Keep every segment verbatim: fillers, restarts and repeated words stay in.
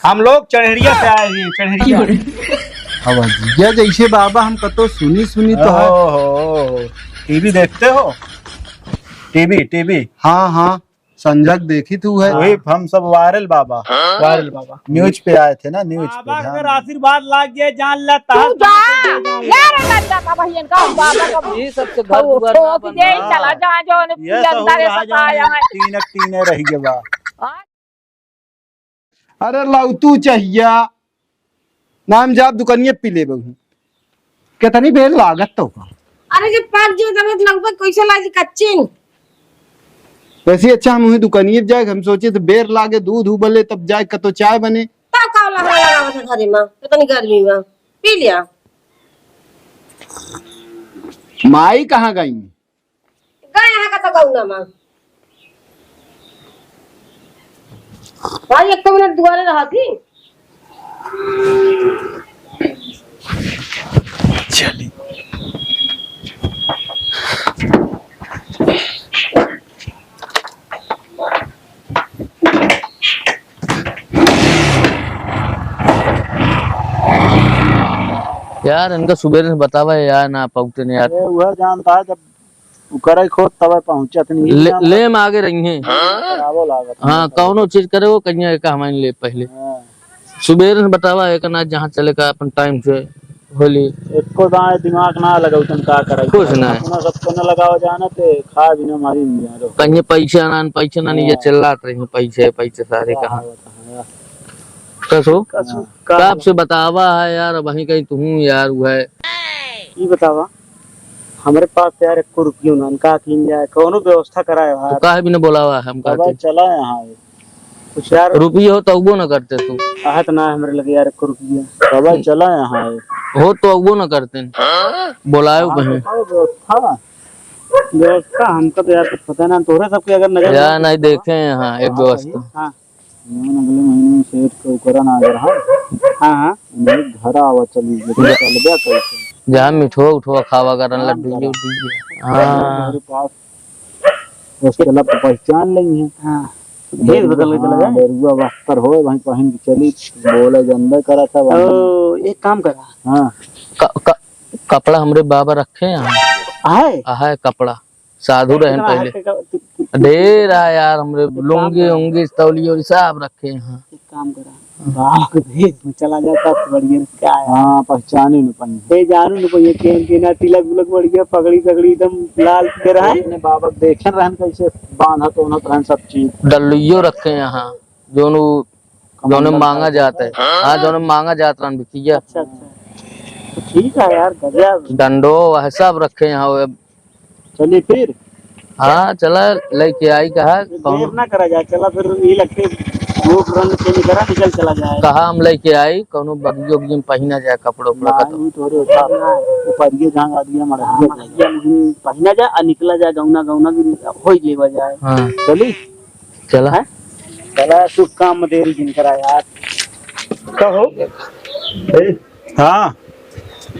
हम लोग चढ़ेरिया से आए हैं, चढ़ेरिया। अब जिया जैसे बाबा हम कतो सुनी सुनी तो है। ओहो, टीवी देखते हो? टीवी, टीवी। हाँ, हाँ, संजय देखी तू है। वही हम सब वायरल बाबा। वायरल बाबा। न्यूज पे आए थे ना, न्यूज पे। बाबा ध्यान अगर दे। आशीर्वाद लाग जाए, जान ले तू तहत जा। ले रे गंजा का बहियन का बाबा का ये सबसे घर वो दुआर ना ठोक बनवा। दे, चला जा, जो ने ये पूरा सहूर अंदर आ सताया जाए, है। तीन एक टीने रह गए बा। अरे लौतू चहिया, नाम जाप दुकनिये पी ले बहू। कितनी बेर लागत तो का? अरे जब पाक जो तबे लगबे कैसे लागी कच्चिन? वैसे अच्छा हम वहीं दुकनिये जाए, हम सोचे तो बेर लागे दूध उबले तब जाए कतो चाय बने। तब का लहरा लगावत है घरे में, कितनी गर्मी में। पी लिया। माई कहाँ गई? गए यहाँ का तो गौना माँ। भाई, एक तो मिनट दुआरे रहा थी। चली। यार, इनका सुबेरे से बतावा है यार, ना पहुँचते नहीं यार। अरे, वह जानता है, जब उ करे खोद तबे पहुँचत नहीं। ले, लेम आगे रही हैं। करावो लागत हाँ, नहीं। कौनो चीज करे वो कहिए का हमारे ले पहले। हाँ। सुबेरे से बतावा है कि ना जहाँ चले का अपन टाइम से होली। एको दाएं दिमाग ना लगाओ, तुम का करे? कुछ ना। अपना सबको ना लगाओ जाना ते खा भी ना मारी नहीं जानो। कहिए पैसे आना, पैसे ना नहीं, ये हाँ। चिल्लात रही हैं, पैसे, पैसे सारे हाँ, कहाँ? हाँ, हाँ। कसो? कसो? हाँ। का कब से बतावा है यार, वहीं कहीं तू यार वो है। ई बतावा, हमरे पास तो यार एको रुपयो ना, का कीन जाए, कौनो व्यवस्था कराए यार। तो काहे भी न बोलावा है, हम बाबा कहते। चला यहाँ है। कुछ यार रुपयो हो तो वो न करते तू। आहत ना हमरे लगे यार एको रुपया। बाबा चला यहाँ है। हो तो वो न करते। बोलायो हाँ, कहीं। बताओ व्यवस्था। व्यवस्था हमका तो यार कुछ पता ना, तोहरे सबके अगर नजर यार में नहीं देखे हैं, हाँ, एक हाँ, व्यवस्था। हाँ। जौन अगले महीने में सेठ के ओकरा ना अगर हम हाँ, हाँ। नहीं घर आवा चली, लेकिन चलबे कैसे? जहाँ मिठुआ उठुआ खावा करन, हाँ, लड्डू बड़ा। उड्डू। हाँ। हमारे पास उसके ला पहचान लेंगे। हाँ। भेष बदल के चला जाए। हाँ, बेरुआ वस्त्र हो, वहीं पहन के चली, बोले जनबे करा था, वहीं। ओ, एक काम करा। हाँ। क-, क-, कपड़ा हमरे बाबा रखे हैं। आहे? आहे कपड़ा। साधु रहन कितना पहले। है, कितना, कि-, कि-, ढेर है यार, हमरे एक काम लुंगी करा। उंगी, तौलिया वौलिया सब रखे हैं। एक काम करा, बाप के भेष में चला जाता तो बढ़िया, क्या है? हाँ, पहचानी न पाई। ए, जानू न पाई, केन केना, तिलक विलक बढ़िया, पगड़ी तगड़ी एकदम लाल पीयर है। अपने बाबा देखे रहन कैसे बांधत ओन्हत रहन सब चीज। डल्लुइयो रखे हैं, हाँ, जोन उ, कमंडल जोन मांगा करके जात है। हाँ, जोन मांगा जात रहन बिटिया। अच्छा, अच्छा। तो ठीक है यार, गजब। डंडो वह सब रखे हैं, हाँ, चलिए फिर। हाँ, चला, लेके आई कहा, फिर कौनो देर ना करा जाए, चला फिर ये लगते रूप रंग change करा, निकल चला जाए। कहा हम लेके आई, कौनो बगियो उगियो में पहिना जाए कपड़ा उपड़ा ना, का तो। ये थोड़े होता है, ऊपरिये जहाँ गाड़िया मड़हिया हाँ, जाए। मड़हिया में पहिना जाए और निकला जाए, गौना गौना भी हो ही लेवा जाए। हाँ। चली? चला। हैं? चला, शुभ काम में देरी जिन करा यार। कहो। ए, हाँ।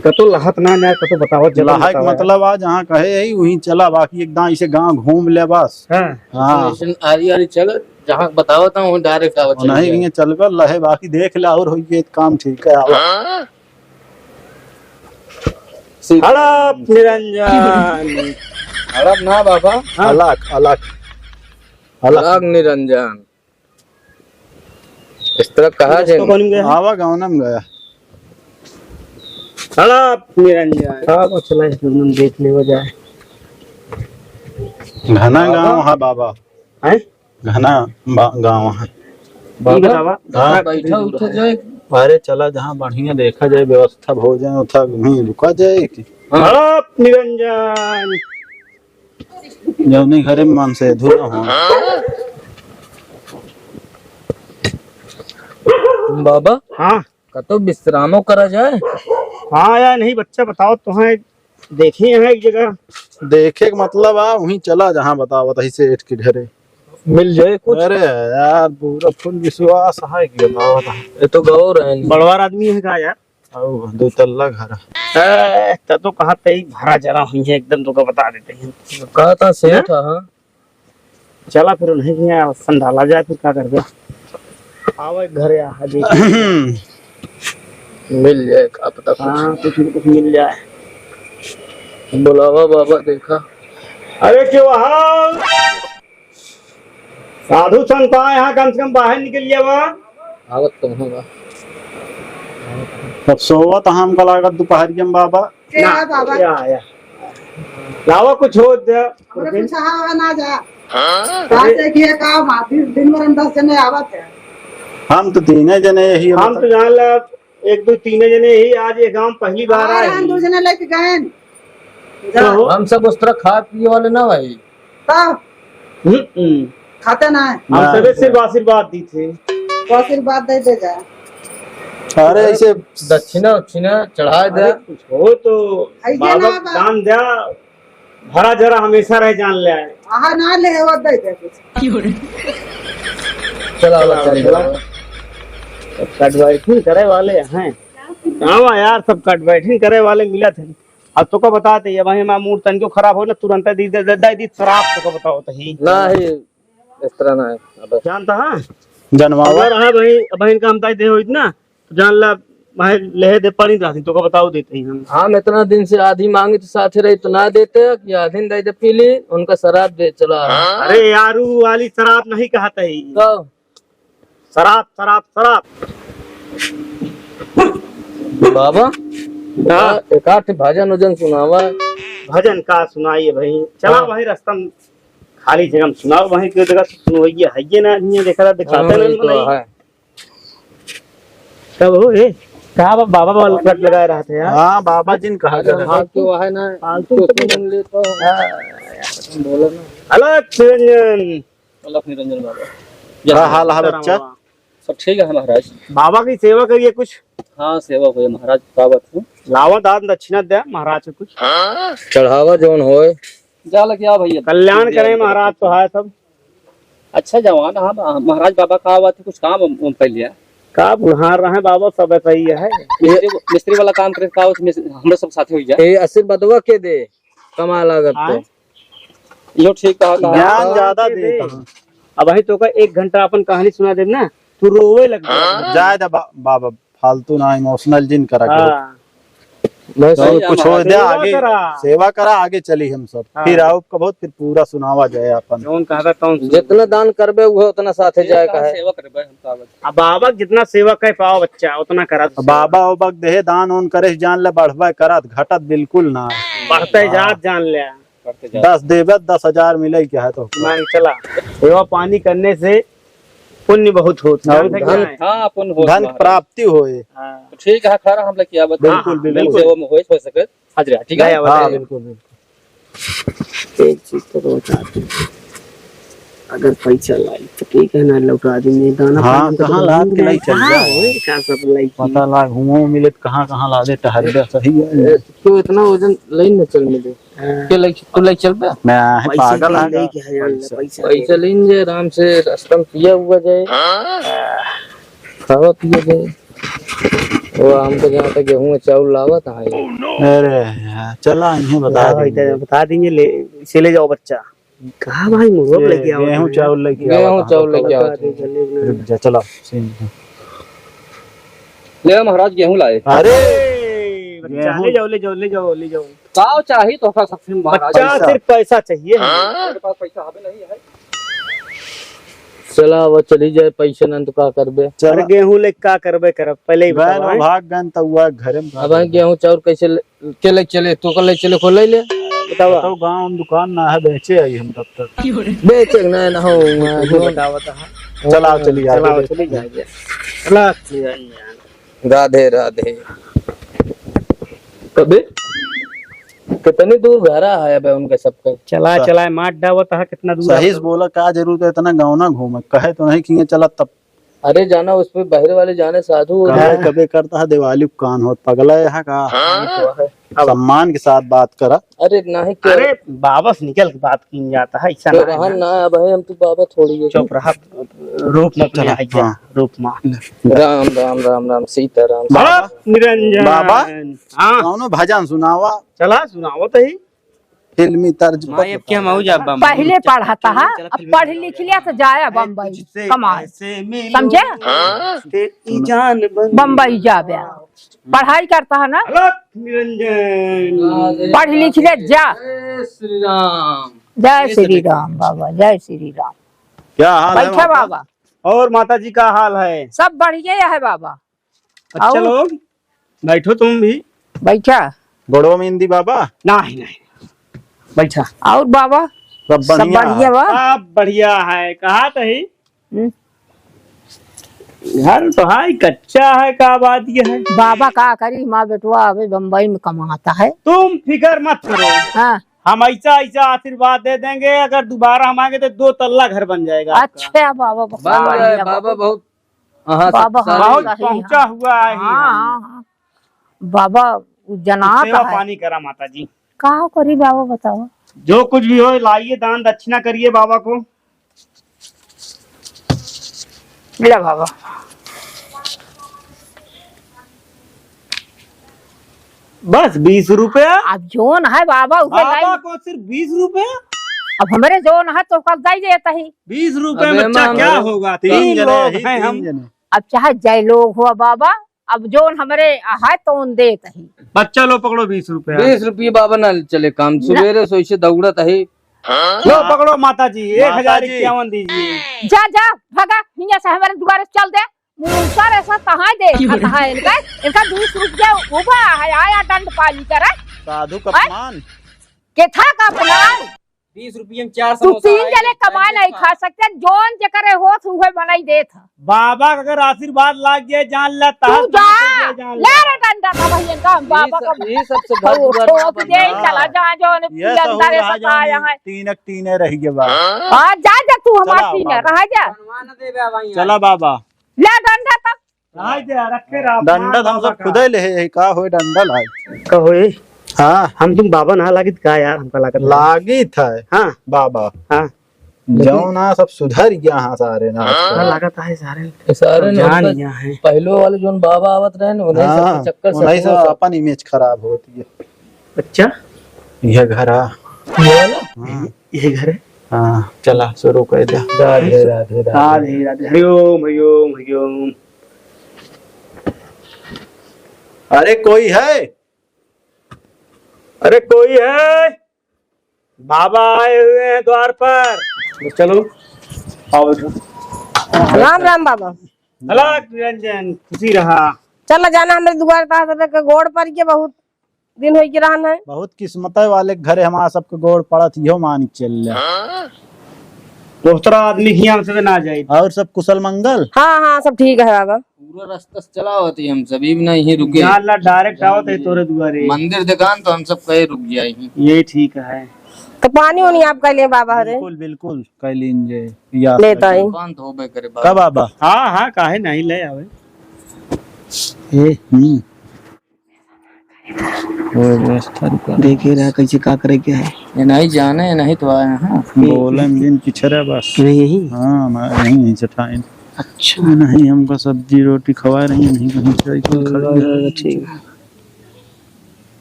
कतो लहत ना, ना कतो बतावत, जरा लहक बतावा यार। मतलब आज जहाँ कहे है, वहीं चला, बाकी एक दां इसे गांव घूम ले बस। हाँ। हाँ। ऐसे आरी आरी चल, जहाँ बतावत हूँ, वहीं direct आवा, चल नहीं, जाए। ये चल कर लहे, बाकी देख ले और होइए काम ठीक है, आवा। हाँ? हड़प निरंजन। हड़प ना बाबा। हाँ। अलख, अलख। अलख। अलख निरंजन। इस तरह कहा ये जाए। रास्ता कौन गया? आवा गाँव में गया। हड़प निरंजन। हाँ, वो चला, इस गाँव में देख ले हो जाए। घना बाबा। गाँव है बाबा। हैं? घना बा-, गाँव है। बाबा, बाबा, हाँ? बैठा उठा जाए। अरे चला, जहाँ बढ़िया देखा जाए, व्यवस्था भोजन उठा, वहीं रुका जाए कि? हाँ। हड़प निरंजन। जौनी घरे मन से धुन हो। बाबा, हाँ। कतो विश्रामो करा जाए? हाँ यार, नहीं बच्चा, बताओ तो है, देखे हैं एक जगह। देखे के मतलब आ, वहीं चला जहाँ बतावत है सेठ के घरे। मिल जाए कुछ। अरे यार, पूरा full विश्वास है कि बतावत है। ये तो गौर है। बड़वार आदमी है का यार? आओ, दो तल्ला घर है। ए, तब तो कहा ते ही भरा जरा हुई है एकदम, तो का बता देते हैं। कहा था सेठ, हाँ? हाँ। चला फिर उन्हें भी यहाँ संभाला जाए, फिर का करबे? आवे घरे आ, हाँ जी। मिल जाए का पता कुछ। हाँ, कुछ न कुछ मिल जाए। बुलावा बाबा, देखा। अरे क्यों हाल? साधु संत आए यहाँ, कम से कम बाहर निकल जावा। आवत तो होगा। तब सोवत हमका लागत दोपहरिया में बाबा। के ना, है बाबा? या, या। लावा कुछ हो दे। हमरे कुछ हाँ, हाँ ना जा। हाँ? बात है कि ये काम आ, दिन, दिन भर हम दस जने आवत है। हम तो तीने जने यही हम तो जान ला, एक दो तीने जने ही आज ये गांव पहली बार हाँ, आए हम हैं। दो जने लेके गए हैं। जा। तो हम सब उस तरह खाए पिए वाले ना भाई। तब हम्म, हम्म। खाते ना है। हम ना। सबे सिर्फ आशीर्वाद दी थे। तो आशीर्वाद दे दे जा। अरे ऐसे दक्षिणा उक्षिणा चढ़ा दे। अरे कुछ हो तो ऐसे बाबा ना बा। दान द्या, भरा जरा हमेशा रहे जान ले आए। आहा ना ले वो दे दे कुछ। चला, चला, चला। चला। सब कट बैठिन करे वाले हैं। हाँ यार, सब कट बैठिन करे वाले मिला थे। अब तोका बता दे, अब वहीं हमार मूड तनिको खराब हो ना, तुरंत दी, दे, दे, दे दी शराब, तोका बताओ तो ही। नहीं, इस तरह ना है। अब जानता है? जनवावा। अगर हाँ भाई, अब इनका हम ताई दे होइत ना, तो जान ला, भाई लेहे दे पानी दादी, तोका बताओ देते ही हम। हम इतना दिन से आधी मांगी तो साथे रही तो ना देते, कि आधी दे दे पी ली, उनका शराब दे चला। अरे यार, वो वाली शराब नहीं कहते ही। तो शराब, शराब, शराब। बाबा, हाँ। एक आध भजन उजन सुनावा। भजन का सुनाइए भाई? चला हाँ। भाई, रास्ता में खाली जगह में सुनाओ भाई, क्यों देखा सुनो, ये है ये ना, ये देखा था, दिखाते हाँ, ना ये तो बनाई। है। तब हो, ए, का बा-, बाबा वाला कट लगाए रहते हैं? हाँ, बाबा जिन कहा अरे, जाता है। हाँ, तो है ना, फालतू तो तो सुन लेता हूँ। हाँ। बोलो ना। अलख निरंजन। अलख निरंजन बाबा। का हाल है, सीताराम बच्चा? बाबा। सब ठीक है महाराज। बाबा की सेवा करिए कुछ। हाँ, सेवा होए महाराज, पावत है। लावा दान दक्षिणा दे महाराज को कुछ। चढ़ावा जौन होए। जा लग गया भैया। कल्याण करे महाराज, तो है सब। अच्छा जवान, हाँ, महाराज बाबा का आवत है, कुछ काम हम, हम पहले है। का बुढ़ा रहे बाबा, सब ऐसा ही है। मिस्त्री, मिस्त्री वाला काम करे का आवत, मिस-, हमरे सब साथे हो जाए। ए, आशीर्वादवा के दे, कमा लागत तो। हाँ। यो ठीक कहा, कहा। ज्ञान हाँ, ज्यादा ये दे दे। कहा। अब भाई तोका एक घंटा अपन कहानी सुना देब ना, तू रोवे लग जाए। जाए दे बा-, बाबा, फालतू ना emotional जिन करा करो। हाँ। बस तो भाई, कुछ हम हो आगे दे, सेवा आगे करा। सेवा करा, आगे चली हम सब। हाँ। फिर आओ कबो, फिर पूरा सुनावा जाए अपन। जौन कहा था, तौन सुन। जितना दान करबे, वो उतना साथे जाए कहा। सेवा करबे, हम तो आवत। अब बाबा जितना सेवा कर पाओ बच्चा, उतना करा तो अब सेवा। बाबा उबक देहे दान ओन करे, जान ले बढ़बे करत, घटत बिल्कुल ना। बढ़ते हाँ। जात जान ले। बढ़ते जात। दस देबे, दस हजार मिले क्या है तो। मान चला, सेवा पानी करने से पुण्य बहुत होत है। और जानते धन, क्या है? हाँ, पुण्य होत धन महाराज। प्राप्ति होए। हाँ। तो ठीक है, खरा हम लेके आवत। बिल्कुल, हाँ, बिल्कुल। सेवा में होए, हो सके। हाजिर है, ठीक है? हाँ, बिल्कुल, बिल्कुल। एक चीज तो बता दे, अगर पैसा लाई तो ठीक है ना, लौटा देंगे दाना हाँ, पानी तो कहाँ लाद के लाई चल कहाँ जाए? होए, का सब लाई की? पता लाग, हुओं मिले तो कहाँ, कहाँ लादे टहल जा, सही है। ए, क्यों इतना वजन लाइन में चल मिले? हाँ। के लाई, तू लाई चल बे? मैं आहे पैसा पागल दे, है दे का? के है, पैसा। पैसा दे। पैसा लेन जे आराम से रास्ता में पिया हुआ जाए। खावा पिया जाए। वो हमको जहाँ तक गेहूं में चाउर लावत है। अरे यार, चला, इन्हें बता लावा, देंगे। इधर बता देंगे, ले, इसे ले जाओ बच्चा। कहाँ भाई, मुर्गा ये लेके आओ गेहूं तुम। चाउर लेके गेहूं आओ, चाउर कहाँ लेके आओ बता तुम। दे, जल्दी, जल्दी। रुक जा, चला, सीन। ले महाराज, गेहूं लाए। अरे, बच्चा, गेहूं। ले जाओ, ले जाओ, ले जाओ, ले जाओ। का चाही तोहका सबसे महाराज? बच्चा, पैसा। सिर्फ पैसा चाहिए हमें। हाँ? मेरे पास पैसा अभी नहीं है। चला, अब चली जाए, पैसे न तो का करबे? चला। अरे, गेहूं ले का करबे करब? पहले ही बहन, बतावा, वो हैं? भाग गन त हुआ घरे में अब भाग हैं, गन। गेहूं चाउर कैसे ले, के ले चले? तो कर ले चले, को ले ले। बतावा। तो गांव में दुकान ना है, बेचे आई हम तब तक। बेचे ना, ना हो, तू बतावा तो। चला, चली जा, चला, चली। चली जा, जा। चला, चली जा, जा। राधे राधे। कबे? कितनी दूर घर है अबे उनके सबके? चला, सा- चला, मार डावत है, कितना दूर सही है। से बोला, का जरूरत है इतना गाँव ना घूमे? कहे तो नहीं कि ये चला तब। अरे जाना, उस पे बहरे वाले जाने साधु हो कबे, जाए। कबे करता है दिवाली को कान होत पगला यहाँ का। हाँ? तो है। अब सम्मान के साथ बात करा। अरे नहीं, क्यों? अरे बाबा से निकल के बात की जाता है, ऐसा तो ना है रहन ना। ना, अब हम तो बाबा थोड़ी है। चुप रहा, रूप में अपने चला, आ गया, हाँ। रूप में। राम, राम, राम, राम, सीता राम। बाबा, निरंजन। बाबा, हाँ। कौनो भजन सुनावा। चला, सुनावा तो ही। फिल्मी तर्ज पर माई, अब क्या हम आऊ जाब बम्बई? पहिले पढ़त हा, चला अब फिल्मी पढ़ लिख लिया तो जाए बम्बई कमाए। समझे? बम्बई जाबे। पढ़ाई करता है ना? अलख निरंजन। पढ़ लिख ले, जा। जय श्री राम। जय श्री राम बाबा, जय श्री राम। क्या हाल है बैठा माता? बाबा। और माता जी का हाल है? सब बढ़िया है बाबा। अच्छा और? लोग, बैठो तुम भी। बैठा। गोड़वा में इंदी बाबा? नहीं, नहीं। बैठा। और बाबा? सब सब बढ़िया बढ़िया है। बा? सब बढ़िया है। कहा तही? हम्म। घर तो है, कच्चा है, का बात ये है? बाबा का करी, हमारा बेटवा अबे बम्बई में कमाता है। तुम फिक्र मत करो। हाँ। हम ऐसा, ऐसा आशीर्वाद दे देंगे, अगर दोबारा हम आएंगे तो दो तल्ला घर बन जाएगा आपका। अच्छा बाबा, बहुत बन गया, बढ़िया बाबा, बाबा। बहुत हाँ, बाबा, शक्तिशाली। हाँ, बहुत सही पहुँचा है। हुआ है ही हाँ, हम। हाँ, हाँ। बाबा, उ जनात सेवा है। पानी करा माता जी। का करी बाबा, बतावा। जो कुछ भी हो, लाइए, दान दक्षिणा करिए बाबा को। ले बाबा। बस बीस रुपया? अब जोन है बाबा, उहे बाबा लाई। को सिर्फ बीस रुपया? अब हमरे जोन है तो कल दे देता ही। बीस रुपया अब में एमा बच्चा क्या हमरे होगा? तीन तीन जने लोग ही, हैं तीन हम। जने। अब चाहे जय लोग हो बाबा, अब जोन हमरे है तोन देत ही। बच्चा लो पकड़ो बीस रुपया। बीस रुपये बाबा ना चले काम, ना। सुबेरे से ऐसे दौड़त है। लो पकड़ो माता जी, एक हजार इक्यावन दीजिए। जा, जा, भगा, हियाँ से हमरे दुआरे चल दे। मुंसर ऐसा तहाँ दे, तहाँ इनका, इनका बीस रुपया उबा है, आया दंड पाली करे। साधु का हैं? अपमान। केथा का अपमान? बीस रुपये में चार तू समोसा तीन आए, जने कमाए खाए नहीं खा सकते, जोन जेकरे होत उहे बनाई देत ह। बाबा का अगर आशीर्वाद लाग गया, जान ला, तू तहत जा, नाचत जाए, जान ले ला। रे डंडा था भैया का, हम ये बाबा सब, का ये सबसे घर वो दुआर ना ठोक बनना। दे, चला जा, जोन ये पी सब अंदर हो रहा ऐसा जानी, पाया है। तीनक तीने रह गए बा। हाँ, जा, जा, तू हमार चला तीने, बाबा। रहा जा। बनवा न देबे अब यहाँ। चला बाबा। ले डंडा तक। रहा जा, रखे रहा, डंडा अपमान तो हम बाबा सब का। खुदे ले है, का होए डंडा लाग। का होए? हाँ। हम तुम बाबा ना लागित का यार, हमका लागत है। लागित है। हाँ। बाबा। हाँ। जौन आ सब सुधर गया हाँ सारे ना। हाँ, लागत है सारे। ये सारे सब ने जान उनका गया है। पहलो वाले जौन बाबा आवत रहे ना, उन्हीं सब हाँ, के चक्कर से उन्हीं से पूरा अपन image खराब होती है। अच्छा? यह घर आ। ये वाला? हाँ। ये घर है? हाँ, चला, शुरू कर दे। राधे, राधे, राधे। राधे, राधे। हरि ओम, हरि ओम, हरि ओम। अरे, कोई है? अरे, कोई है? बाबा आए हुए हैं द्वार पर। चलो, आओ बैठो। राम राम बाबा। अलख निरंजन, खुशी रहा। चला जाना हमरे दुआर पर, सबके गोड़ पर के बहुत दिन होई के रहन है। बहुत किस्मत वाले के घरे हमारा सबके गोड़ पड़त, इहो मान के चल ले। दोस्तरा आदमी हियाँ से ना जाए। और सब कुशल मंगल? हाँ, हाँ, सब ठीक है बाबा। पूरा रास्ता से चला होती हम सभी भी नहीं रुके। यहाँ ला direct आवत है तोरे दुआरे। मंदिर दुकान तो हम सब कहे रुक जाए ही। ये ठीक है। तो पानी उनी आप कह ले बाबा रे। बिल्कुल, बिल्कुल, कह लीन जे। या लेता है। दुकान तो होबे करे बाबा। कब बाबा? हाँ, हाँ, काहे नहीं ले आवे। ए, हम्म। वो व्यवस्था रुका। देखे रहा कैसे का करे के है। ये नहीं जाने, ये नहीं तो आए हैं। बोलन दिन पिछड़ा बस। नहीं यही? हाँ, मैं यहीं, यहीं से ठाइन। अच्छा। नहीं, हमको सब्जी रोटी खवा रही है, नहीं कहीं से कोई खड़ी है। ठीक।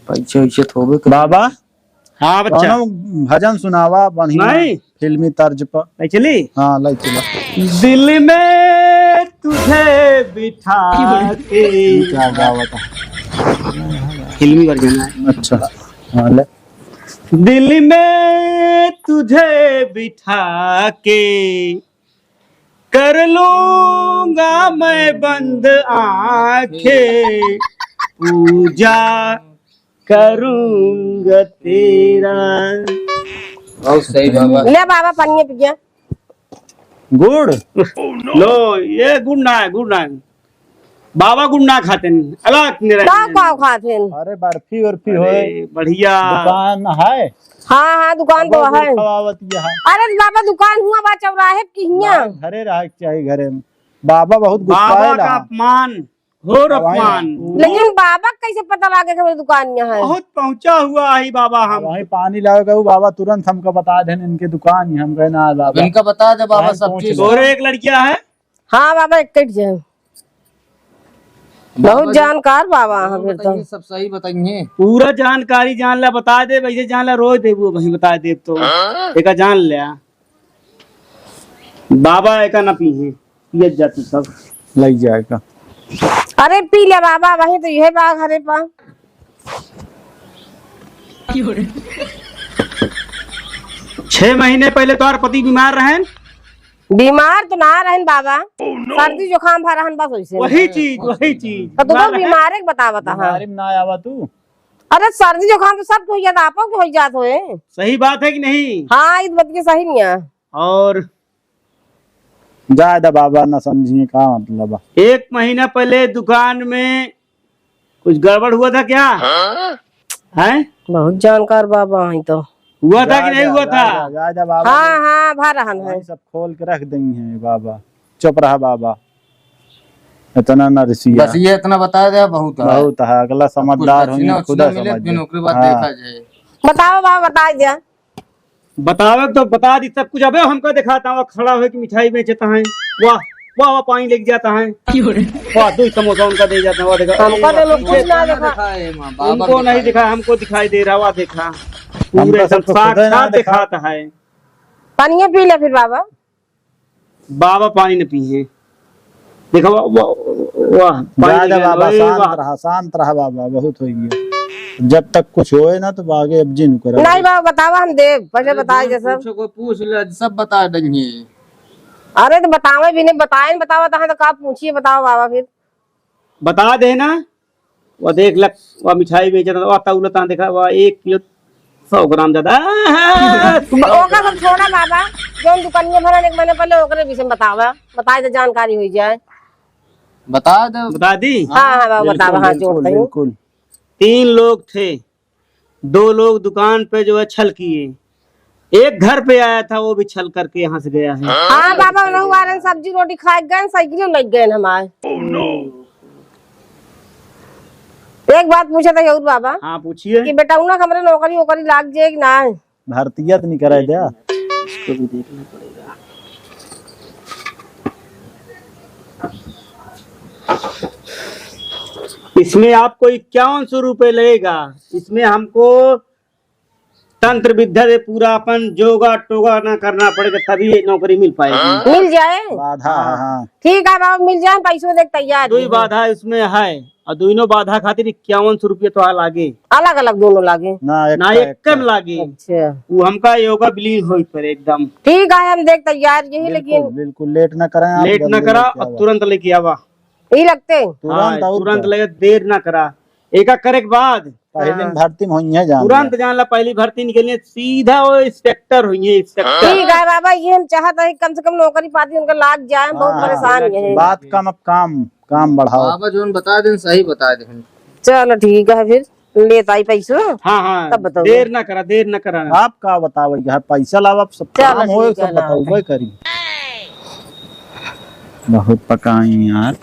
पैसे वैसे थोबे कर। बाबा, हाँ, बच्चा। कौनो भजन सुनावा बढ़िया, नहीं। फिल्मी तर्ज पर। ले चली? हाँ, ले चला। दिल में तुझे बिठा के। क्या गावत है? फिल्मी version है। अच्छा, हाँ, ले। दिल में तुझे बिठा के कर लूंगा मैं बंद आंखें, पूजा करूंगा तेरा। बहुत सही बाबा। ले बाबा, पानी पी गया। गुड़? लो, ये गुड़ ना है, गुड़ ना है। बाबा गुड़ ना खाते हैं, अलख निरंजन। का, का खाते हैं? अरे, बर्फी वर्फी अरे, होए। बढ़िया। दुकान है? हाँ, हाँ, दुकान तो बाबा गुड़ है। खवावत ये है। अरे, बाबा दुकान हुआ बा चौराहे की हियाँ। बाबा घरे रहे के चाही, घरे में। बाबा बहुत गुस्साए बाबा का ला। अपमान। घोर अपमान। लेकिन बाबा के कैसे पता लागे कि हमरे दुकान यहाँ है? बहुत पहुँचा हुआ है बाबा हम। वहीं पानी लावे गए बाबा, तुरंत हमका बता देन इनके दुकान ही, हम कहे ना बाबा। इनका बता दे बाबा सब चीज। और एक लड़किया है? हाँ बाबा, एक कट जाए। बहुत बाबा जी, जानकार बाबा हैं बाबा फिर तो। बताइए, सब सही बताइए। पूरा जानकारी जान ला, बता दे, वैसे जान ला, रोज देबू, वही बता दे तो। हाँ? एका जान ले। बाबा एका ना पी है, पियत जा तू सब। लग जाएगा। अरे पी ले बाबा, वही तो यह बाग हरे पा। छह महीने पहले तोहर पति बीमार रहन? बीमार तो ना रहन बाबा, सर्दी जुकाम भा रहन बस वैसे। वही चीज, वही चीज। तो तू बीमार है? बीमारे के बतावत हा। बीमारी में ना आवा तू। अरे सर्दी जुकाम तो सबके हो जात, आपो के हो जात होए। सही बात है कि नहीं? हाँ, इस बात की सही नहीं है। और जाए दा बाबा, ना समझिए का मतलब है। एक महीना पहले दुकान में कुछ गड़बड़ हुआ था क्या? हाँ? हैं? बहुत जानकार बाबा हैं तो। हुआ था कि नहीं हुआ था? जा, जा, जा बाबा हाँ, हाँ, भा रहन है। सब खोल के रख देंगे बाबा। चुप रहा बाबा, इतना ना रिसिया। बस ये इतना बता दे, बहुत है। बहुत है, अगला समझदार होइहैं, खुदा समझ जाए। ओकरे बाद हाँ। देखा जाए। बताओ बाबा, बता दिया। बतावे तो बता दी सब कुछ। अबे हमका दिखाता हुआ खड़ा होके मिठाई बेचता है। वाह, वाह, वाह, पानी लेके जाता है। वाह, दो समोसा उनका दे जाता है। वाह, देखा। हमका तो लोग कुछ ना दिखा। दिखाए माँ, बाबा उनको नहीं दिखाए। दिखा, हमको दिखाई दे रहा। वाह, देखा। पूरे हमका सब तो खुदे ना साक्षात दिखा। दिखाता है। पानिये पी ले फिर बाबा। बाबा पानी न पीहे। देखा, वाह, वाह, वाह, पानी जा, जा लग गया, बाबा, ओए, शांत वाह। रहा, शांत रहा बाबा, बहुत हो गया। जब तक कुछ होए ना तो आगे अब जिन करो। नहीं बाबा, बतावा, हम देब, पहले अरे बताए जौन जैसा। पूछो, कोई पूछ ले, सब बता देंगे। अरे तो बतावे भी नहीं, बताए न, बतावा तो, हाँ, तो का पूछिए, बताओ बाबा फिर। बता दे ना। वह देख लक, वह मिठाई बेचत, वह तौलत, हाँ, देखा, वह एक किलो सौ ग्राम ज्यादा। ओका सब छोड़ा बाबा, जौन दुकानिया भरन एक महीने पहले, ओकरे विषय में बतावा, बताए तो जानकारी हो जाए। बता दे। बता दी? हाँ, हाँ, बाबा, बिल्कुल, बतावा, हाँ, बिल्कुल, जोड़ते हैं। बिल्कुल। तीन लोग थे, दो लोग दुकान पे जो है छल किए, एक घर पे आया था, वो भी छल करके यहाँ से गया है। हाँ बाबा, उनहु वारन सब्जी रोटी खाए गए, साइकिल लग गए हमारे। एक बात पूछे था और बाबा। हाँ, पूछिए। कि बेटा, उन्हें हमरे नौकरी वोकरी लाग जाए कि ना? भर्तिया तो नहीं कराए द्या। इसको भी देखना पड़ेगा। इसमें आपको इक्यावन सौ रुपये लगेगा। इसमें हमको तंत्र विद्या से पूरा अपन जोगा टोगा ना करना पड़ेगा, तभी ये नौकरी मिल पाएगी। मिल जाए? बाधा, हाँ। हाँ। ठीक है बाबा, मिल जाए, पैसों देख तैयार ही है। बाधा इसमें है, और दोनों बाधा खातिर इक्यावन सौ रुपये तो लागे। अलग अलग दोनों लागे? ना, एक ना, का एक एक। लागे। अच्छा। वो हमका योगा विलीन होई पर एकदम। ठीक है, हम देख तैयार यही, बिल्कुल, लेकिन बिल्कुल, लेट ना कराएं आप, लेट ना जल्दी करा लेके और आवा। तुरंत लेके आवा। यही लगते? तुरंत हाँ, और तुरंत क्या? लगे, देर ना करा। एका करे के बाद पहली हाँ। भर्ती में होइहैं, जान तुरंत ले। जान ला, पहली भर्ती निकली, सीधा वो इंस्पेक्टर होइहैं, इंस्पेक्टर। ठीक है बाबा, ये हम चाहत है, कम से कम नौकरी पाती उनका लाग जाए, हम बहुत हाँ, परेशान हाँ, हैं। बात कम, अब काम, काम बढ़ाओ। बाबा जोन बता दें, सही बता दें। चलो ठीक है, फिर लेत आई पैसो। हाँ, हाँ, तब बताओ। देर ना करा, देर ना करा। आप का बतावे, यहाँ पैसा लावा, सब चलो काम होए, ठीक है, सब लाओ। बतावे करी। बहुत पकाई यार।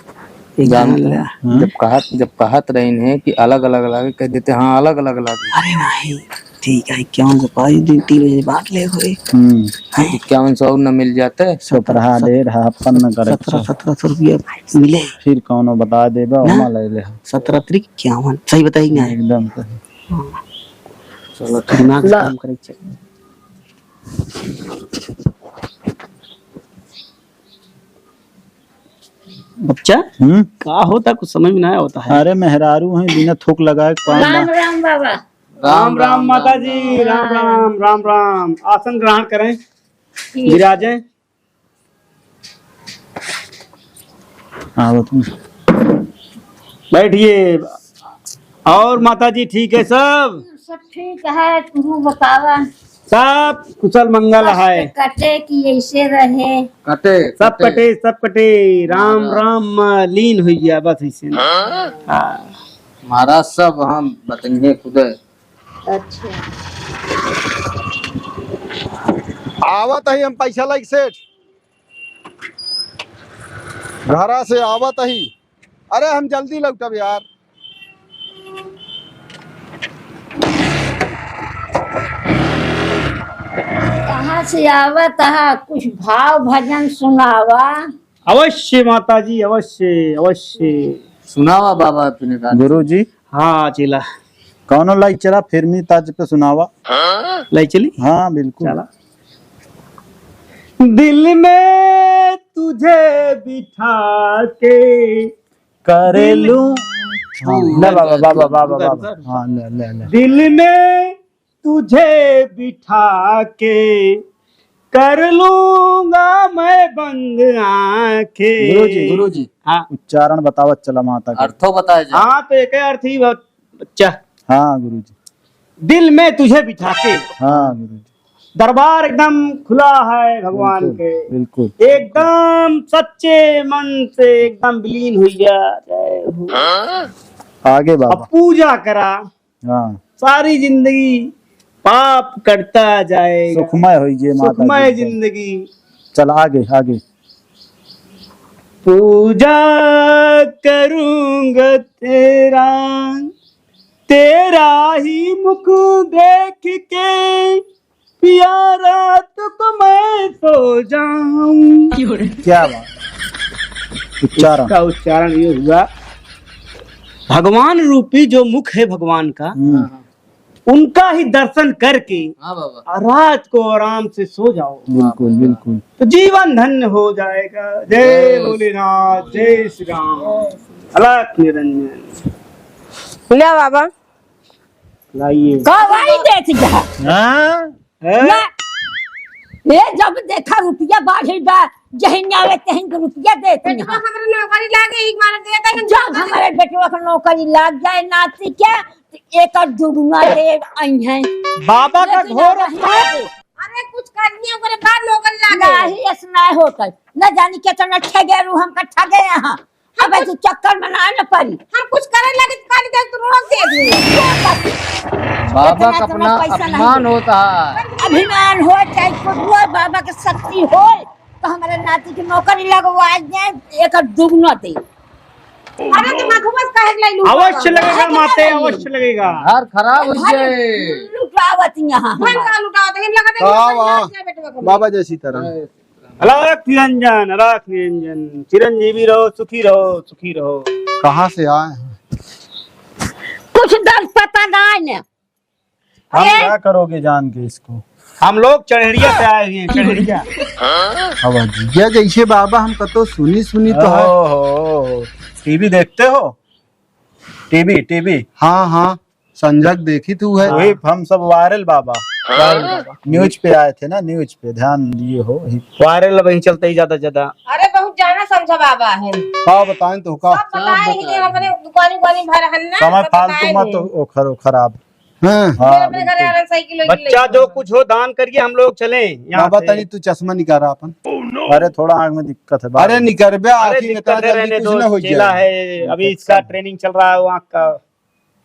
एक जान जान ले। हाँ? जब कहत, जब कहत रहिन है कि अलग अलग लागे, कह देते, हाँ, अलग अलग लागे। अरे नहीं, ठीक है, इक्यावन सौ पाँच दिन, तीन बजे बांट ले होए। हम्म। हैं? इक्यावन सौ और न मिल जाते। सत्रह, डेढ़, अपन न करे। सत्रह, सत्रह सौ रुपया मिले। फिर कौनो बता देबा, ना। ओमा ले ले। सत्रह तरीक इक्यावन, सही बताई ना? एकदम सही। हाँ। चलो, ठीक। दिमाग से ला। काम करे के चाहिए। बच्चा, हम्म? का होता, कुछ समझ में ना होता है। अरे मेहरारू हैं, बिना थूक लगाए के पान राम बा। राम बाबा। राम राम माता जी, राम राम, राम राम। आसन ग्रहण करें, ठीक। विराजें। आओ तुम। बैठिए। और माता जी ठीक है सब? सब ठीक है, तू बतावा। सब कुशल मंगल है। कटे कि ऐसे रहे। कटे, सब कटे। कटे, सब कटे। राम, राम। राम में लीन हुई है बस ऐसे। हाँ। हाँ। महाराज सब हम बतेंगे खुदे। अच्छा। आवत ही हम पैसा लाइक सेठ। घरा से आवत ही। अरे हम जल्दी लौटब यार। कहाँ से आवत हा? कुछ भाव भजन सुनावा। अवश्य माता जी, अवश्य, अवश्य। सुनावा बाबा अपने का। गुरु जी। हाँ, चेला। कौनो लाई चला, फिल्मी तर्ज पे सुनावा। लाई चली? हाँ, बिल्कुल। चला। दिल में तुझे बिठा के कर दिल लूं। हाँ, ले बाबा, बाबा, बाबा, रुका, बाबा। रुका, रुका। हाँ, ले, ले, ले। दिल में तुझे बिठा के कर लूंगा मैं बंद आंखें। गुरुजी, गुरुजी, हाँ। उच्चारण बतावत चला माता का। अर्थो बताया जाए। हाँ, तो एक अर्थ ही बहुत अच्छा। हाँ, गुरुजी। दिल में तुझे बिठा के। हाँ, गुरुजी। दरबार एकदम खुला है भगवान बिल्कुल, के। बिल्कुल। एकदम सच्चे मन से एकदम विलीन हो जा। जय हो। आगे बाबा। अब पूजा करा। हाँ। सारी जिंदगी पाप कटता जाएगा। सुखमय होइए माता सुखमय जी। जिंदगी। चल आगे, आगे। पूजा करूंगा तेरा, तेरा ही मुख देख के पिया रात को मैं सो जाऊं। क्या बात। उच्चारण। इसका उच्चारण ये हुआ, भगवान रूपी जो मुख है भगवान का, हम्म। उनका ही दर्शन करके हाँ बाबा। रात को आराम से सो जाओ, बिल्कुल, बिल्कुल। तो जीवन धन्य हो जाएगा। जय जय भोलेनाथ, जय श्री राम। अलख निरंजन। ले बाबा। लाइए। कवाई देत जा। हाँ? हैं? ना। ए, जब देखा रुपया बाढ़े बा, जहिन आवे तहिन के रुपया देत बेटवा ना। हमरे नौकरी लागे, एक बार दे दे, हम जब नौकरी। हमरे बेटवा के नौकरी लाग जाए नाती के, तो एक और दुगुना दे आई हैं। बाबा का लेकिन घोर अब नहीं अपमान। दे। अरे कुछ करनी है, ओकरे बाद नौकरी लागे। नहीं, ऐसा नहीं होता। न जानी कितना ठगे रू हमका ठगे यहाँ। हम अबे कुछ तू चक्कर में ना न पड़ी। हम कुछ करे लगे तो खाली देख तू रोक दे दे। बाबा इतना का तो अपना मैं पैसा नहीं अपमान दे। होता है। अभिमान हो चाहे कुछ हो, बाबा के शक्ति हो, तो हमारे नाती की नौकरी लगवा जाए, एक दुगना दे। अरे तो मखमस काहे के लाई लूट अवश्य रहा है? लगेगा है कि माते, नहीं? अवश्य लगेगा। घर खराब हो घर जाए। लुटावत यहाँ घर हमारे। का लुटावत? हम लगा दे, का हम वाह? लगा दे, बेटवा को। बाबा जय सीताराम। अलख निरंजन, अलख निरंजन, चिरंजीवी रहो, सुखी रहो, सुखी रहो। कहाँ से आए हैं? कुछ दर पता ना है ना। हम अरे! क्या करोगे जान के इसको? हम लोग चढ़ेड़िया से आए हुए हैं, चढ़ेड़िया। अब अजिया जैसे बाबा हम कतो सुनी सुनी तो है। ओहो, टीवी देखते हो? टीवी, टीवी। हाँ, हाँ। संजय देखी तू है। वही हम सब वायरल बाबा। वायरल बाबा। न्यूज पे आए थे ना, न्यूज पे ध्यान दिए हो। वायरल अब यहीं चलते ही ज्यादा, ज्यादा। अरे बहुत जाना समझा बाबा है। का बताएं तो का? सब बताए ही नहीं, हमरे दुकानी उकानी भर हन ना, समय सब फालतू बताए मत नहीं। ओ खरो खराब। हाँ। हाँ, अपने घरे बिल्कुल। आ रहे साइकिल वाइकिल बच्चा लेके। जो कुछ हो दान करिए, हम लोग चले यहाँ बाबा से। तनी तू चश्मा निकाला अपन। अरे थोड़ा आँख में दिक्कत है बाबा। अरे निकरबे, अरे आँखी में दिक्कत इतना है, जल्दी रहने कुछ दो, ना हो चेला जाए। है, अभी इसका ट्रेनिंग चल रहा है, वो आँख का।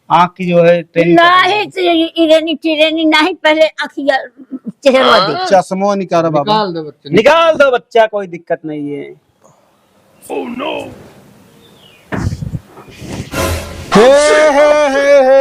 आँख की जो है ट्रेनिंग कर रही है। नहीं, तो ये इरेनी टिरेनी नहीं, पहले आँखिया चेहरा दे। चश्मो निकाल बाबा। निकाल दो बच्चा, निकाल दो बच्चा, कोई दिक्कत नहीं है। हे, हे, हे।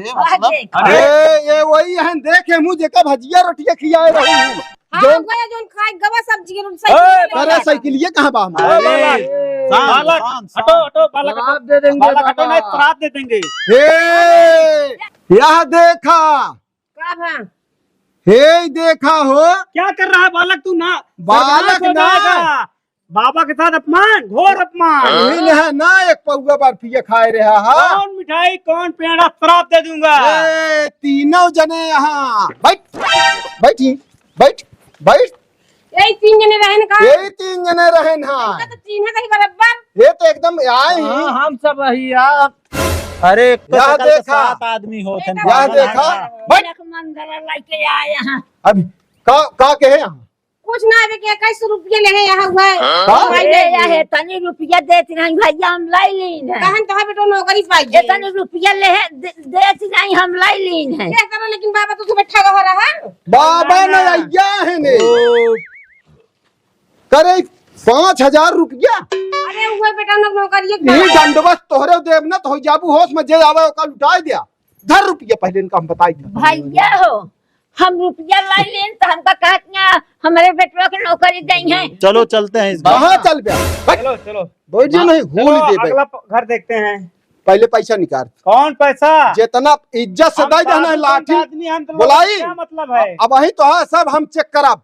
वाह, देख। अरे, ये वही है, देखे मुँह जेका भजिया रोटिया खियाए रहू। हाँ, जौन गया जौन खाए गवा सब्जी के रूप ए, साइकिल अरे, साइकिलिए कहाँ बा हमार? अरे, बालक, शांत, बालक, शांत, हटो, शांत। हटो, बालक, हटो। श्राप दे देंगे बाबा। बालक, हटो, नहीं, श्राप दे देंगे। ए, यह देखा। का भा? हे, देखा हो। क्या कर रहा है बालक तू ना? बालक सर्वनाश हो ना। जाएगा। बाबा के साथ अपमान, घोर अपमान। हाँ? इन्हें ना एक पौवा बर्फिया खाए रहा है। कौन मिठाई, कौन पेड़ा, श्राप दे दूंगा। ए, तीनों जने यहाँ। बैठ, बैठी, बैठ, बैठ। यही तीन जने रहेन का? यही तीन जने रहेन, हाँ। इनका तो चिन्ह नहीं बराबर। ये तो एकदम आए ही। हाँ, हम सब वही यार। अरे, एक तो यह शक्ल के देखा। सात आदमी होत हैं, यह बावन देखा। आदमी। बैठ। एक मंदरा लेके आए हैं। अभी का, का कहे यहाँ? कुछ ना, अबे के इक्कीस रुपये ले हैं यहाँ हुआ है। हाँ? भाई अरे, ले। यह तनी रुपया देत नहीं भैया, हम लाई लीन है। कहन तो है बेटो, नौकरी पाई ये है। तनी रुपया ले है, दे-, देत नहीं, हम लाई लीन है। क्या करो लेकिन बाबा, तू तो बैठा रहा रहा। बाबा ना। ने आइया है ने। ओ। करे पाँच हजार रुपया। अरे हुआ बेटा, नौ-, नौकरी एक ये बार। दंडवत तोहरे देव ना तो हो जाबू होश में, जे आवे ओका लुटाए दिया। धर रुपया पहले इनका हम बताई दे। भैया हो, हम रुपया लाई लेन तो हमका कहत ना हमरे बेटवा के नौकरी दई है। चलो चलते हैं इस बार। कहाँ चल बे? हट। चलो, चलो। बैठ जा, हाँ। नहीं, चलो, होली दे बे। अगला प-, घर देखते हैं। पहले पैसा निकाल। कौन पैसा? जितना इज्जत से हम दे देना है साधु संत लाठी। आदमी, हम तो बोलाई। क्या मतलब है? अब वही तो है, सब हम चेक करब।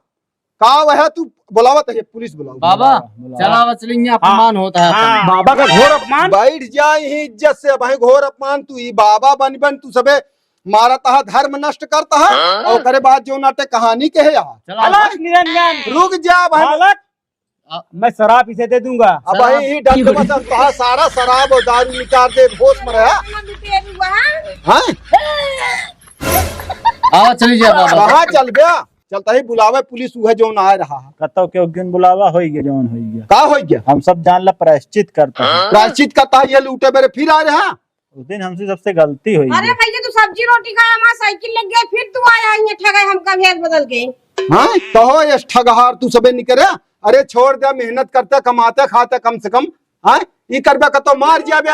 का वह तू बुलावत है, पुलिस बुलाओ। बाबा, बुलाओ। चला बचलिंगे, हाँ। अपमान होता है हाँ। अपमान। बाबा का घोर अपमान। बैठ जा यहीं इज्जत से, अब वहीं घोर अपमान। तू ई बाबा बन बन तू सबे मारत है, धर्म नष्ट करत है, हाँ। और ओकरे बाद जो नाटक कहानी कहे यहाँ। चला। बालक निरंजन। रुक जा भाई। बालक, आ- मैं शराब इसे दे दूंगा। अब शराब। वही ही डंड बसन तोहार सारा शराब और दारू निकाल दे, होश में रहा। हाँ? आओ, चली जा बाबा। कहाँ चल गया? चलता ही बुलावे पुलिस, उहे जौन आ रहा है। कतौ के उगिन बुलावा, होई गया जौन होई गया। का होई गया? हम सब जान ला, प्रायश्चित करता है। प्रायश्चित करता है, ये लूटे बेरे फिर आ रहा। उस दिन हमसे सबसे गलती होई अरे गई। भैया, तू सब्जी रोटी खाया, हमारा साइकिल लग गया, फिर तू आया है ये ठगे हमका भेष बदल के। हाँ, कहो ये ठगहार तू सबे निकरे। अरे छोड़ दे, मेहनत करते, कमाते, खाते कम से कम। हाँ, ई करबे कतो मार जाबे।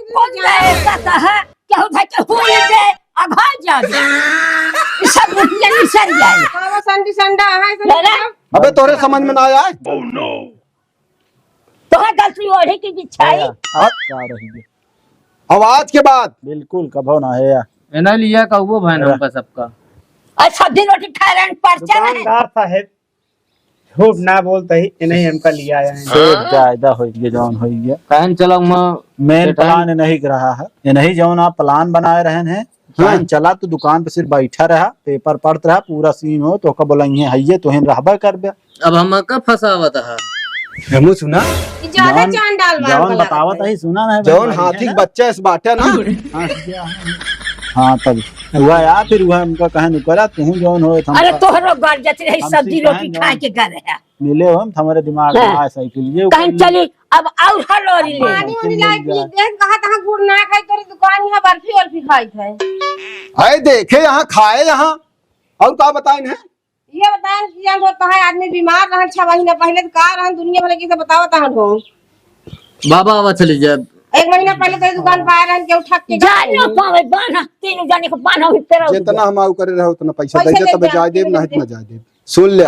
कौन जाए कहता है? क्या होता है कि हो ये दे, अघा जाबे। ई सब रुपया निसर जाए। बाबा संडी संडा है, संडी अरे। संडा। अबे तोरे समझ में ना आया है? तोहे गलती ओढ़ी की बिछाई। अब का रही है? अब आज के बाद बिल्कुल कभो ना है या। एना लिया कौवो भैन अरे। हमका सबका। अच्छा, दिन रोटी खा रहे हैं, पर्चा नहीं। दुकानदार साहेब, झूठ ना बोलते ही, इन्हें हमका लिया आया है। सेठ जायदा हो गया, जौन हो गया। कहन चलो, मैं मेन सेठ प्लान नहीं रहा है, ये नहीं जौन आप प्लान बनाए रहे हैं, हाँ। कहन चला, तू दुकान पे सिर्फ बैठा रहा, पेपर पढ़त रहा, पूरा सीन हो, तो का बोला, ये है, ये तो हम रहबा करबे। अब हमका फंसावत है। हमू सुना। ई ज्यादा जौन, चांडाल मार जौन वाला बतावत है। है, सुना ना, जौन भाई, हाथी है के ना? बच्चा इस बाटे ना। हाँ, हाँ, तब हुआ यार, फिर हुआ हमका कहे नुकरा, तू जौन हो, हम अरे, तोहरो गरजत रही, हम सब्जी सीखाएं रोटी जौन। खाए के घर है। मिले हो हम, हमारे दिमाग में हाँ। आए साइकिल, ये कहीं ऊपर चली, अब और हलौरी ले। पानी वानी लाए, पी, देख, कहाँ तहाँ गुड़ ना खाई, तोरी दुकान यहाँ बर्फी वर्फी खाई है। आए देखे यहाँ, खाए यहाँ, और का बताए ना? ये बताएन कि जब होता है आदमी बीमार रहन, छह महीना पहले तो का रहन, दुनिया भर के से बतावत हन हो। बाबा, आवा चली जाए। एक महीना पहले तो दुकान पे आए रहन, केहू ठग के जा गए। ना पावे, बान्हा, तीनों जाने को बान्हा भी तेरा हो जितना गया। हम आऊ करे रहे, उतना पैसा पैसा दे दे, दे तबे दे, जाए देब, दे नहीं दे। ना जाए देब। सुन ले,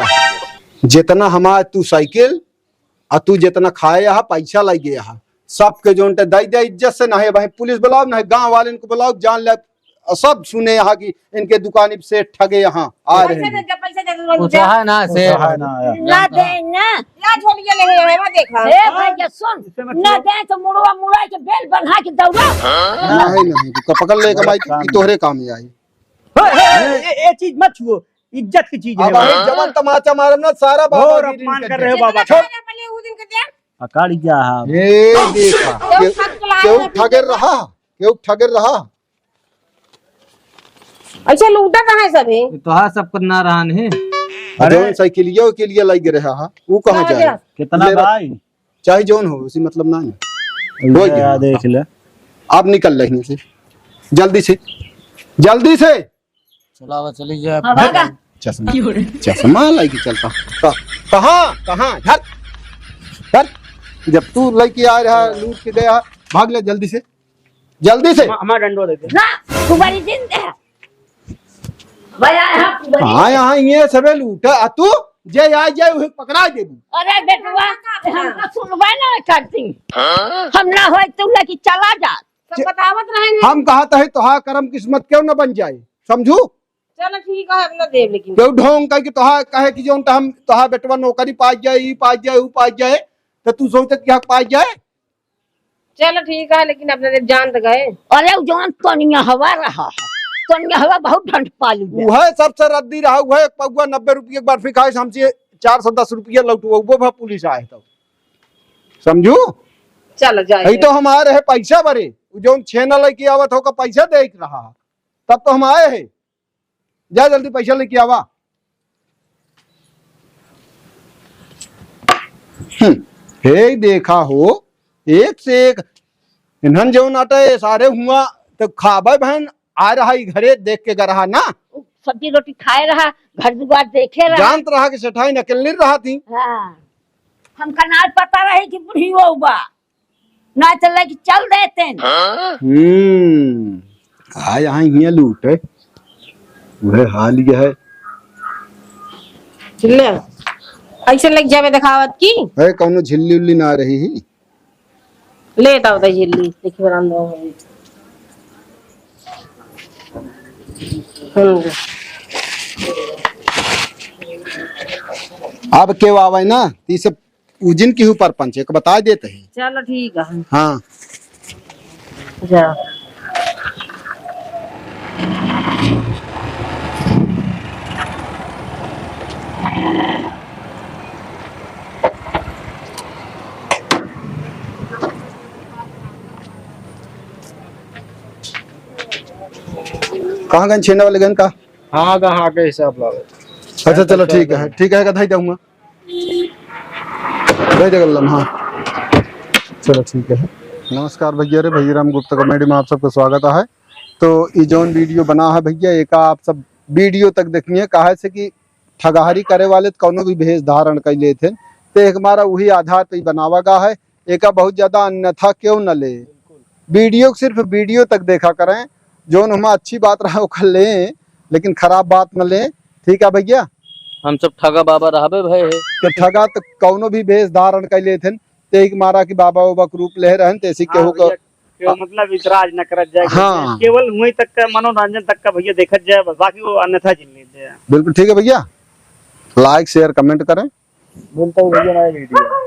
जितना हमार तू साइकिल, आ तू जितना खाए यहाँ, पैसा लग गया है, सबके जोन ते दे दे इज्जत से, नहीं भाई पुलिस बुलाओ, नहीं गांव वाले इनको बुलाओ, जान ले, सब सुने यहाँ की इनके दुकानी पे सेठ ठगे यहाँ आ रहे पैसा दे हैं। दे, पैसा दे दे, वो दे। चाहे ना से उठाए ना आया। ना दे ना। या झोलिया ले है, वो देखा। ए भैया सुन, इससे मत ना छुओ। दे तो मुड़वा मुड़ा के बेल बन्हा के दौड़ा। नहीं, नहीं, तू पकड़ ले कमाई, काम ये तोहरे काम ही आई। ए, ए, ए, ए चीज मत छुओ, इज्जत की चीज अब है। हम जवन तमाचा मारब ना, सारा बाबा घोर गिरी अपमान कर कर दे। रहे हो बाबा। छोड़। पहले वो दिन के दे। पकड़ गया है। ए देखा, केहू केहू, ठग के लाए केहू ना, ठगे पीछे रहा, केहू ठगे रहा। ऐसे लूटत है सभी। ये तो है, सब कुछ ना रहा नहीं। अरे अरे। साइकिलिया के लिए लाई रहा है, वो कहाँ कहाँ जाए? गया? कितना ले रहा। भाई? चाहे जौन हो, उसी मतलब ना है। ये हो गया। यार देख ले। आप निकल रही से, जल्दी से, जल्दी से। चलावा चली जाए। हाँ, भागा। चश्मा, चश्मा लेके चलता। कहाँ, कहाँ? धर, धर। जब तू लेके आ रहा, लूट के गया, भाग ले जल्दी से, जल्दी से। हमारा डंडो दे दे। ना, तुम्हारी जिंद है। भैया, यहाँ तुम्हारी हाँ, यहाँ ये सबे लूटा, आ तू जे आ जाए, वही पकड़ा देबू। अरे बेटुआ, हम तो सुनबे ना करती। हम ना होए, तू लेके चला जा। सब बतावत रहे हैं। हम कहत है, तोहार करम किस्मत क्यों न बन जाए, समझू? चलो ठीक है, अपना देव लेकिन। केहू ढोंग कह के तोहा कहे कि जौन त हम तोहा बेटवा नौकरी पा जाए, ई पा जाए, ऊ पा जाए, त तू सोचत कि हक पा जाए? चलो ठीक है, लेकिन अपना देव जान त गए। अरे उ जौन तनिया हवा रहा है, तनिया हवा बहुत ढंड पा लिया। उहे सबसे रद्दी रहा, उहे एक पौवा नब्बे रुपये के बर्फी खाए से हमसे चार सौ दस रुपये लौटुआ, वो भी पुलिस आए तो। समझू? चलो जाए। यही तो हमारे है पैसा भरे, उ जौन छेना लेके आवत हो का पैसा दे रहा है, तब तो हम आए हैं। जा जल्दी पैसा लेके आवा। हम्म, हे देखा हो, एक से एक इन्हन जौन आटा ये सारे हुआ तो खाबे बहन आ रहा ही घरे देख के गरहा ना। उ सब्जी रोटी खाए रहा, घर दुआर देखे रहा। जानत रहा कि सेठाई नकल नहीं रहा थी। हाँ। हमका ना पता रहे कि बूढ़ी हो बा। ना चले कि चल देते हैं। हम्म, आ यहाँ हियाँ लूट है। वह हाल यह है। ले, ऐसे लग जावे देखावत की। है, कौनो झिल्ली उल्ली ना रही ही। ले, ताव दे झिल्ली, देखी बरामदा में। हम्म। अब केव आवे ना, ती सब उजिन की ऊपर पंच, एक बता देते हैं। चलो, ठीक है। हाँ। जा। कहाँ गए छेना वाले गन का? हाँ, गा, हाँ, के हिसाब लावे। अच्छा, चलो, ठीक है, ठीक है, का धाई दूंगा। जय जगन्नाथ, हाँ। चलो, ठीक है। नमस्कार भैया रे, भैया राम गुप्ता comedy में आप सबका स्वागत है। तो ई जौन video बना है भैया, एका आप सब video तक देखिए, काहे से कि ठगहारी करे वाले त कौनो भी भेष धारण कर लेत हैं, तो एक हमारा वही आधार पे ही बनावा गा है। एका बहुत ज्यादा अन्यथा केव न ले। Video सिर्फ video तक देखा करें, जौन हमा अच्छी बात रहा ओकर लें, लेकिन खराब बात न लें। ठीक है भैया, हम सब ठगा बाबा रहबे भए है। तो ठगा तो कौनो भी भेष धारण कर लेत हैं, ते एक मारा कि बाबा उबा के रूप ले रहन, तैसे हाँ केहू का भैया, केहू मतलब इतराज न करत जाए। हाँ। केवल वहीं तक का मनोरंजन तक का भैया देखत जाए, बस बाकी वो अन्यथा जिन लेते हैं। बिल्कुल ठीक है भैया, like share comment करें। मिलता हूँ भैया नए video।